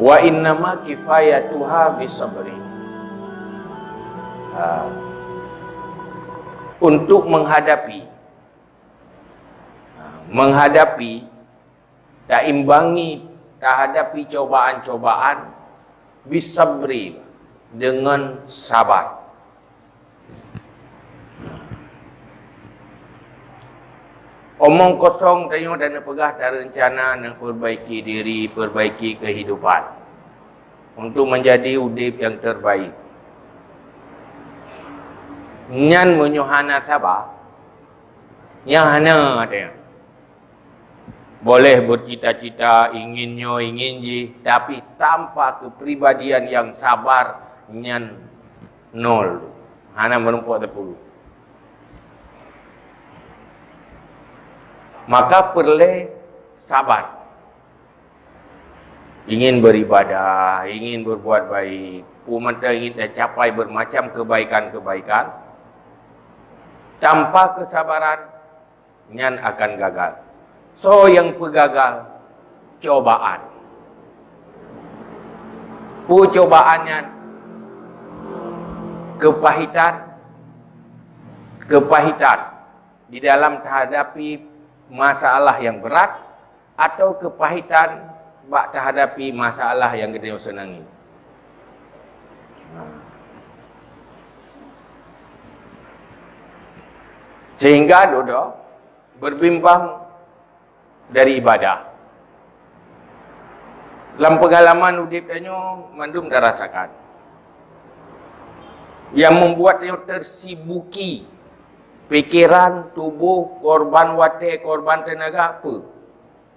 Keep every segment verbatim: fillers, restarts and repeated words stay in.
Wa innama kifayatuha bisabri. Ha. Untuk menghadapi, ha, menghadapi, taimbangi, tahadapi cobaan-cobaan, bisabri, dengan sabar. Omong kosong tanyoe dan neupeugah tarencana, neuperbaiki diri, perbaiki kehidupan untuk menjadi udeb nyang terbaik. Nyan meunyoe hana saba, nyan hana tanyoe. Boleh bercita-cita, ingin nyoe, ingin jih, tapi tanpa kepribadian yang sabar, nyan nol. Hana meurumpok teupeu. Maka peureulée sabar. Ingin beribadah, ingin berbuat baik, peue mantong ingin tercapai bermacam kebaikan-kebaikan. Tanpa kesabaran, nyan akan gagal. Soe nyang peugagal? Cobaan. Peue cobaan nyan? Kepahitan. Kepahitan di dalam tahadapi masalah nyang brat atau kepahitan bak tahadapi masalah nyang geutanyoe seunangi. Ha. Sehingga dudoe berbimbang dari ibadah. Lam peungalaman udeb tanyoe mandum tarasakan. Nyang membuat tanyoe tersibuki, pikiran, tuboh, korban watée, korban teunaga, peue?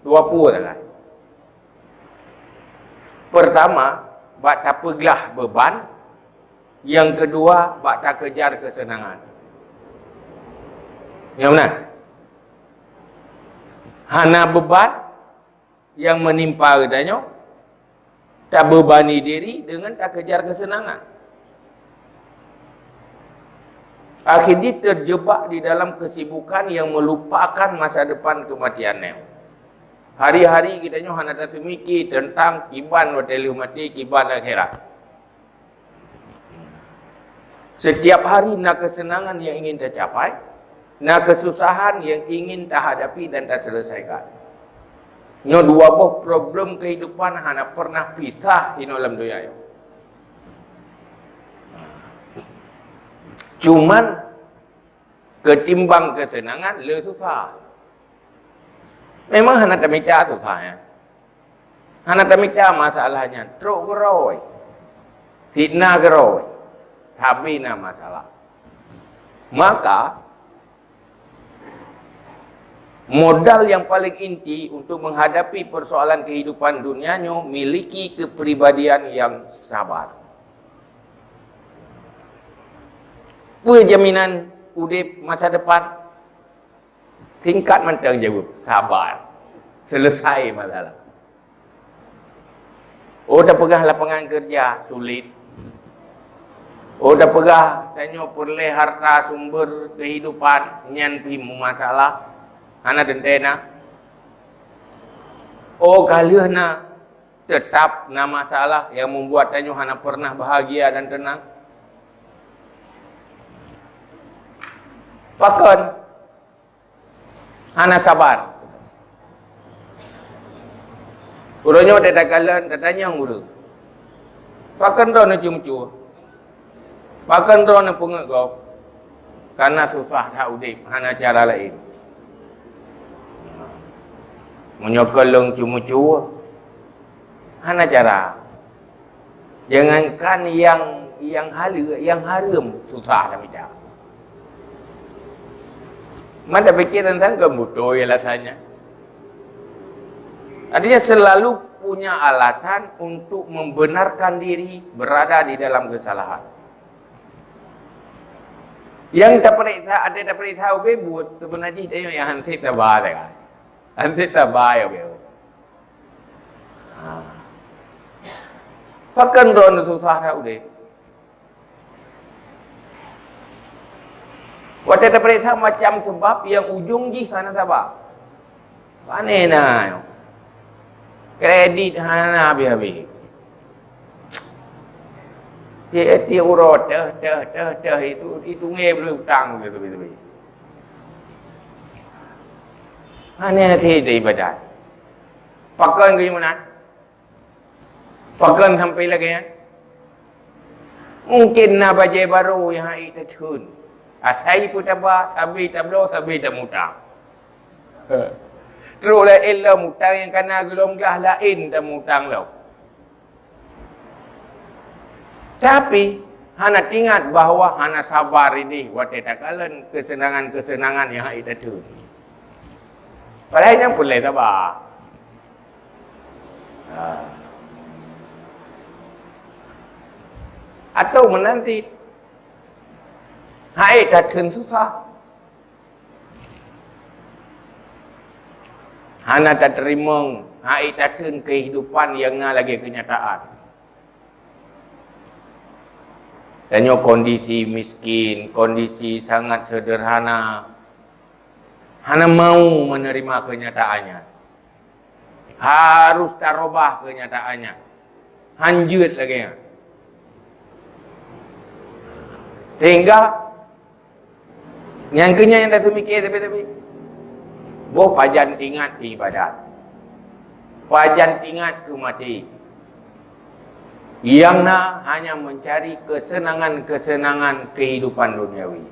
Dua peue sagai. Pertama, bak tapeuglah beuban, nyang keudua, bak takejar keuseunangan. Nyang meunan. Hana beuban nyang meunimpa geutanyoe, tabebani diri deungon takejar keuseunangan. Akhirnya terjebak di dalam kesibukan yang melupakan masa depan kematian nyoe. Hari-hari geutanyoe hana taseumiki teuntang kiban watée lheueh maté, kiban akhirat. Setiap hari na kesenangan yang ingin tercapai, na kesusahan yang ingin tahadapi dan taselesaikan. Nyoe dua boh problem kehidupan hana pernah pisah inoe lam donya nyoe. Cuman, ketimbang kesenangan, le susah. Memang hana tamita susah nyan. Hana tamita masalah nyan. Trok keurôi. Fitnah keurôi. Sabe na masalah. Maka, modal yang paling inti untuk menghadapi persoalan kehidupan dunia nyoe miliki kepribadian yang sabar. Peue jaminan udeb masa depan? Singkat mantong jaweueb, sabar. Selesai masalah. Oh, tapeugah lapangan kerja, sulit. Oh, tapeugah tanyoe peureulée harta sumber kehidupan, nyan pih meumasalah. Hana teuntée na. Oh, ka lheueh na, tetap na masalah yang membuat tanyoe hana pernah bahagia dan tenang. Pakon? Hana sabar. Uroe nyoe teuh takalon, tatanyong ureuëng, "Pakon droeneuh ceumeucue? Pakon droeneuh peungeuet gob?" Karena susah that udeb, hana cara laén. Meunyoe kon lôn ceumeucue, hana cara. Jangankan nyang, nyang haleue, nyang hareuem susah tamita. Man tapike teuntang keu beutôi alasannya. Artinya selalu punya alasan untuk membenarkan diri berada di dalam kesalahan. Nyang tapeuriksa, ada tapeuriksa ubé buet, seubeuna jih tanyoe nyang han sép saba sagai. Han sép saba ubé. Ha. Pakon droeneuh susah that udeb? Watée tapeuriksa macam sabab nyang ujong jih hana saba. Pane na nyoe? Kredit hana habéh-habéh. Tiep-tiep uroe teuh, teuh, teuh, teuh, itu, itu ngieng beli utang tu, tu, tu. Aneh hati ibadat. Pakon keu meunan? Pakon sampai lagèe nyan? Mungkin na bajèe barô nyang hana teutheun. Asai peutaba, sabe tabloe, sabe tamutang. Trok laén lom utang nyang kana geulom glah laén tamutang lom. Tapi, hana teuingat bahwa hana sabar idéh watèe takalon keuseunangan-keuseunangan nyang hana teutheun. Padahai nyan peureulèe sabar. Ha. Atau meunan cit, hana teutheun susah. Hana tateurimong, hana teutheun keuhidupan nyang na lagèe keunyataan. Tanyoe kondisi miskin, kondisi sangat sederhana, hana mau menerima keunyataan nyan. Harus tarobah keunyataan nyan. Hanjeuet lagèe nyan. Sehingga, nyang keu nyan nyang tateumike tapi-tapi. Boh pajan ingat keu ibadat. Pajan ingat keu maté. Nyang na hanya mencari kesenangan-kesenangan kehidupan duniawi.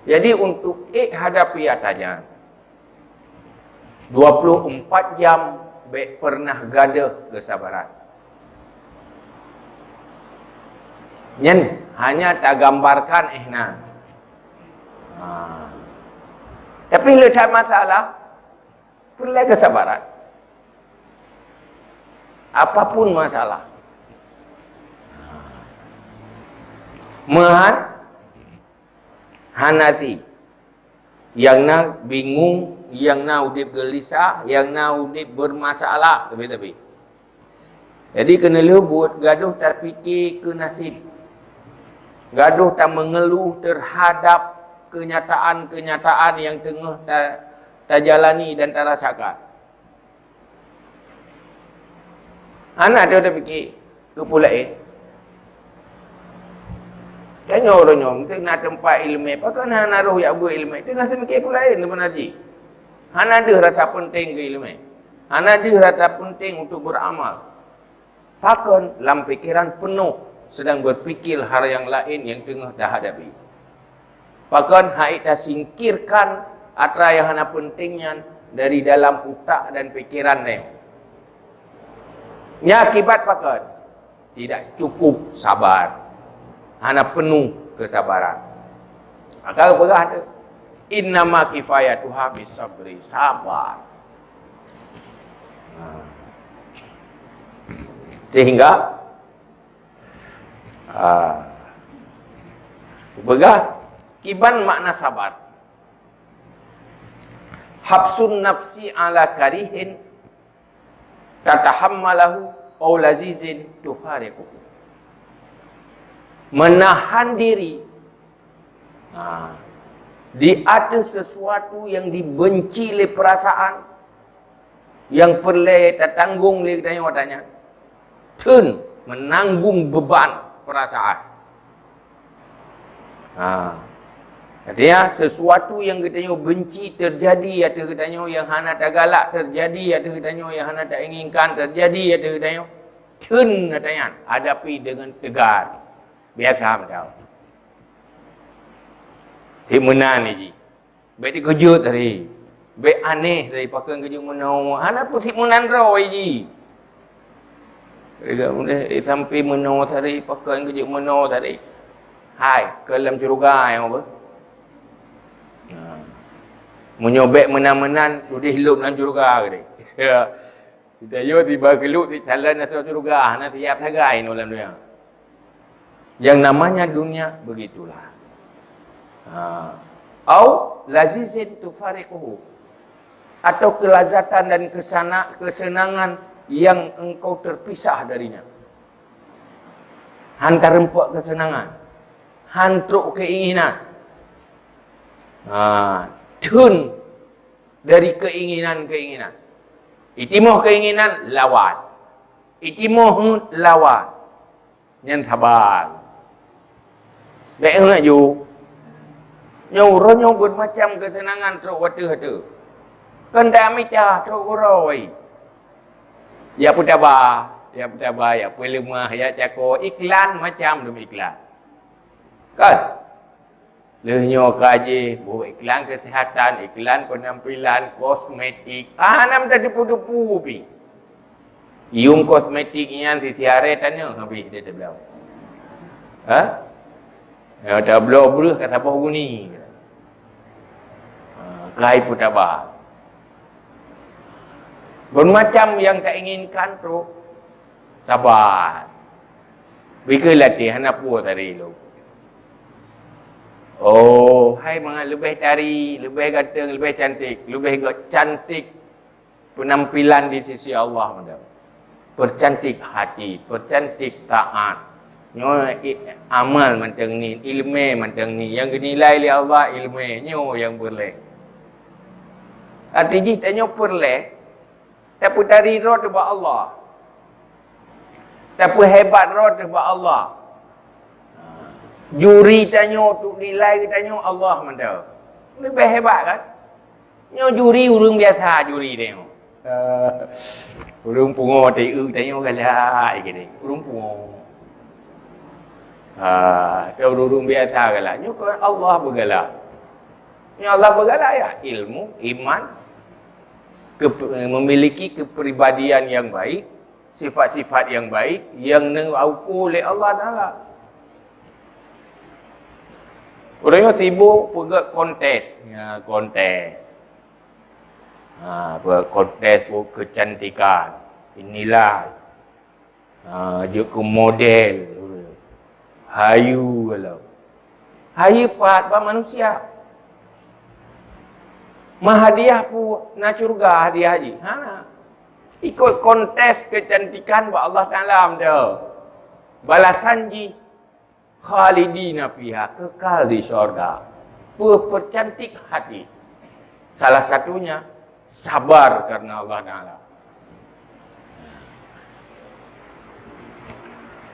Jadi, untuk ék hadapi atra nyan, dua puluh empat jam bèk pernah gadôh keusabaran. Nyan hanya tagambarkan éh nan. Ha. Tapi le that masalah, peureulèe keusabaran. Apapun masalah. Meuhan, hana si. Nyang na bingung, nyang na udép geulisah, nyang na udép bermasalah, tapi-tapi. Jadi, keuneulheueh buet gadôh tapike keu naseb. Gadôh tameungeuluh teuhadap keunyataan-keunyataan nyang teungoh ta-, tajalani dan tarasakan. Hana teuh tapike keu peue laén. Tanyoe uroe nyoe, mungken na teumpat iéleumé, pakon hana rôh jak beuet iéleumé? Teungoh seumike peue laén teuma na jih. Hana deuh rasa peunteng keu iéleumé. Hana deuh rasa peunteng untuk beramal. Pakon lam pikeran peunoh sedang berpikir hal nyang laén nyang teungoh tahadapi. Pakon hana tasingkirkan atra nyang hana peunteng nyan dari dalam utak dan pikeran nyoe. Nyan akibat pakon? Tidak cukup sabar. Hana peunoh keusabaran. Maka geupeugah tu, "Innama kifayatuha bisabri." Sabar. Ha. Sehingga, ha, geupeugah kiban makna sabar. Habsun nafsi ala karihin tatahammalahu au lazizin tufariquhu. Menahan diri, ha, di ateueh sesuatu nyang dibenci lé peurasaan, nyang peureulée tatanggong lé geutanyoe atra nyan, theun meunanggong beuban peurasaan. Ha. Artinya, sesuatu nyang geutanyoe benci teujadi ateueh geutanyoe, nyang hana tagalak teujadi ateueh geutanyoe, nyang hana tainginkan teujadi ateueh geutanyoe, theun atra nyan hadapi deungon teugar. Biasa mantong. Cit meunan jih. Bék teukeujot tadi. Bék aneh tadi, pakon keujeuet meunoe. Hana peue cit meunan droe jih. Sampé meunoe tadi, pakon keujeuet meunoe tadi. Hai, keu lam syeuruga nyang apa? Ha. Meunyoe bék meunan-meunan, udeh lom lam syeuruga keudeh. Ya. Geutanyoe tiba keulok, calon masuk syeuruga, hana siap sagai nyoe lam donya. Yang namanya dunia begitulah. Ha. Au lazizin tufariquhu. Atau kelazatan dan kesana-, kesenangan yang engkau terpisah darinya. Han tareumpok kesenangan. Han trok keinginan. Ha, theun dari keinginan-keinginan. Itimoh keinginan, lawan. Itimoh lawan. Nyan sabar. Bèk ingat ju. Nyoe uroe nyoe buet macam keuseunangan trok watèe-watèe. Keuheundak mita trok uroe. Ya peutaba, ya peutaba, ya peuleumah, ya cako, iklan macam dum iklan. Kan? Lheueh nyoe ka jih, boh iklan keusihatan, iklan peunampilan, kosmetik. Ah, hana meuteupeu-teupeu pih. Yum kosmetik nyan sisi aré tanyoe habéh dia teubloe. Ha? Ya, teubloe breuh ka saboh guni. Ha, kai peutaba. Bermacam yang tak inginkan tu, sabar. Bikeu latih hana puas tari lu. Oh, hai mangat leubeh tari, leubeh ganteng, leubeh cantik, leubeh ga-, cantik penampilan di sisi Allah, mantong. Percantik hati, percantik taat. Nyoe i-, amal mantong ni, ileumèe mantong ni. Nyang geunilai lé Allah ileumèe, nyoe nyang peureulèe. Arti jih tanyoe peureulèe, tapeutari droe teuh bak Allah. Tapeuhebat droe teuh bak Allah. Juri tanyoe untuk nilai geutanyoe Allah mantong. Leubeh hebat kan? Nyoe juri ureueng biasa juri tanyoe. Ureueng pungo teu tanyoe galak gini. Ureueng pungo. Ah, teu ureueng biasa galak. Nyoe kan Allah beugalak. Nyoe Allah beugalak ya, ilmu, iman, kep-, memiliki kepribadian yang baik, sifat-sifat yang baik yang neuukur lé Allah Taala. Ureueng nyoe sibuk peugöt kontes, ya, kontes. Ha, peugöt kontes peue keucantikan, dinilai. Ha, jeuet keu model. Hayu lom. Hayu pat bak manusia. Meuhadiah peue na syeuruga hadiah jih? Hana. Ikot kontes keucantikan bak Allah Taala mantong. Balasan jih khalidina fiha, kekal di syurga. Peue? Peucantik hati. Salah satunya sabar karena Allah Taala.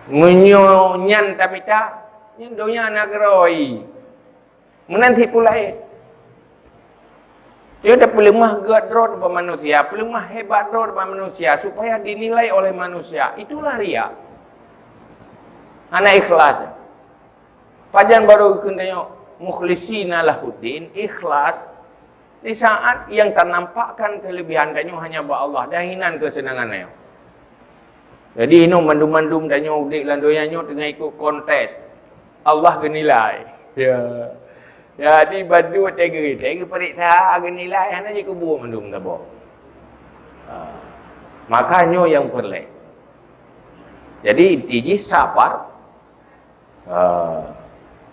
Meunyoe nyan tamita, nyan donya na keurôi. Meunan cit peue laén. Dia dah peuleumah geuet droe bak manusia, peuleumah hebat droe bak manusia supaya dinilai oleh manusia. Itulah riya. Hana ikhlas. Pajan barô geukheun tanyoe mukhlisina lahuddin, ikhlas. Di saat yang tanampakkan kelebihan tanyoe hanya bak Allah dan hinan keuseunangan tanyoe. Jadi, inoe mandum-mandum tanyoe udép lam donya nyoe teungoh ikot kontes. Allah geunilai. Ya. Jadi, bandum teugeuri, teugeuri peuriksa geunilai, hana jikubur mandum saboh. Ha. Maka nyoe nyang peureulèe. Jadi, inti jih sabar. Ah,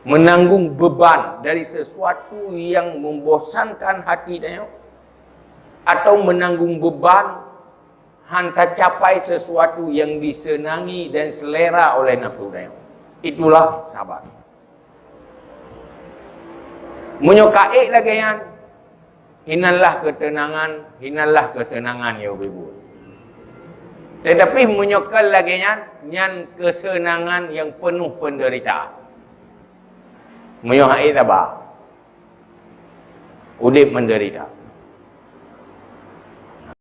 menanggung beban dari sesuatu yang membosankan hati tanyoe, atau menanggung beban han tacapai sesuatu yang disenangi dan selera oleh nafsu tanyoe. Itulah sabar. Meunyoe ka ék lagèe nyan, hinanlah keuteunangan, hinanlah keuseunangan, ya Ibu. Tetapi meunyoe kon lagèe nyan, nyan keuseunangan nyang peunoh peundeuritaan. Meunyoe hana saba, udép meundeurita.